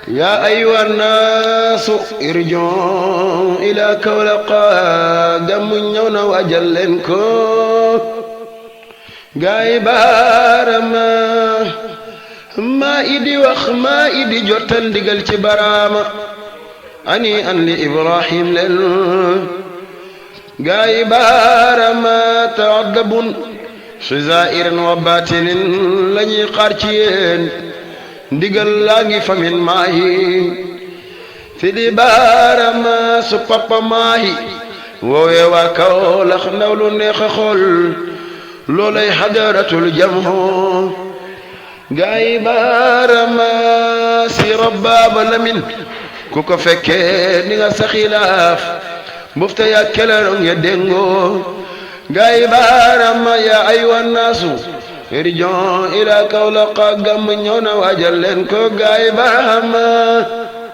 يا أيها الناس ارجعوا إلى كولقا جمعنا وجلنكو غايبار ما إدي وخما إدي جوتن ديغل تي براما أني أن لإبراهيم لل غايبار ما تعذب سزائر وباطل لني قارتين ndigal laa ngi famin maahi fi di baarama su papa maahi woowee waa Kawlax ndaw lu neex a xool loolay xadaratul jamho gaay baarama si rabbaaba lamin ku ko fekkee ni nga sa xilaaf mbufta yaa kelerong ya déngoo gaay baarama yaa aywa naasu irjon ila Kawlax gàmm ñëw na waajal leen ko gaay barahama